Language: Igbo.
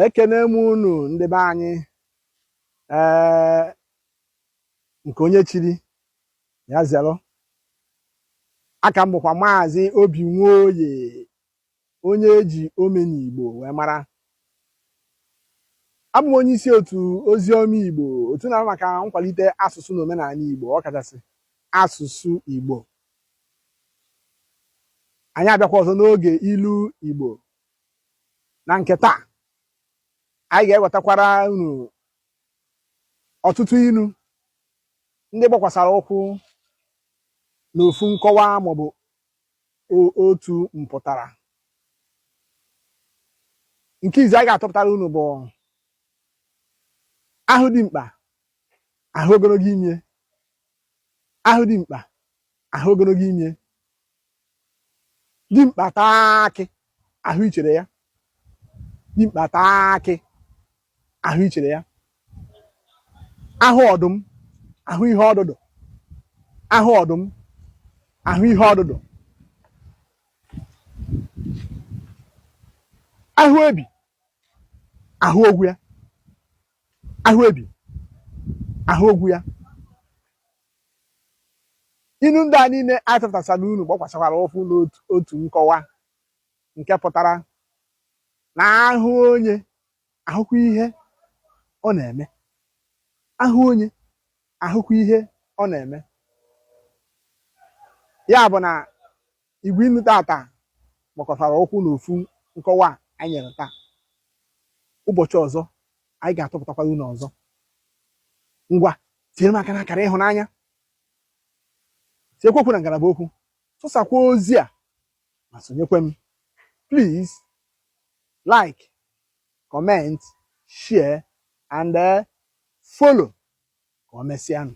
Ekene m unu ndị be anyị. Ee, nke onye chiri ya zere. Aka m bụkwa Maazị Obi Nwoye, onye eji Omenigbo wee mara. Abụ m onye isi otu Oziọma Igbo, otu na-ahụ maka nkwalite asụsụ na omenala Igbo, ọkachasị asụsụ Igbo. Anyị abịakwa ọzọ n'oge ilu Igbo. Na nke taa, anyị ga-ewetakwara unu ọtụtụ inu ndị gbakwasara ụkwụ n'ofu nkọwa maọbụ otu mpụtara. Nke izi anyị ga-atụpụtara unu bụ ahụ dimkpa ahụ ogologo imi. Ahụ dimkpa ahụ ogologo imi. Dimkpa taa akị ahụ ichere ya. Dimkpa taa akị ahụ ichere ya. Ahụ ọdụm ahụ ihe ọdụdụ. Ahụ ọdụm ahụ ihe ọdụdụ. Ahụ ebi ahụ ogwu ya. Ahụ ebi ahụ ogwu ya. Inu ndị a niile anyị tụpụtasara unu gbakwasịkwara ụkwụ n'otu nkọwa nke pụtara na ahụ onye ahụkwa ihe ọ na-eme. Ahụ onye ahụkwa ihe ọ na-eme. Ya bụ na igwe inu tata gbakọtara ụkwụ n'ofu nkọwa anyị nyere taa. Ụbọchị ọzọ anyị ga-atụpụtakwara unu ọzọ. Ngwa, tinyere m aka n'akara ịhụnanya, tinyekwa okwu na ngalaba okwu, tụsakwa ozi a ma sonyekwe m. Please like, comment, share and follow. Ka o mesịanụ.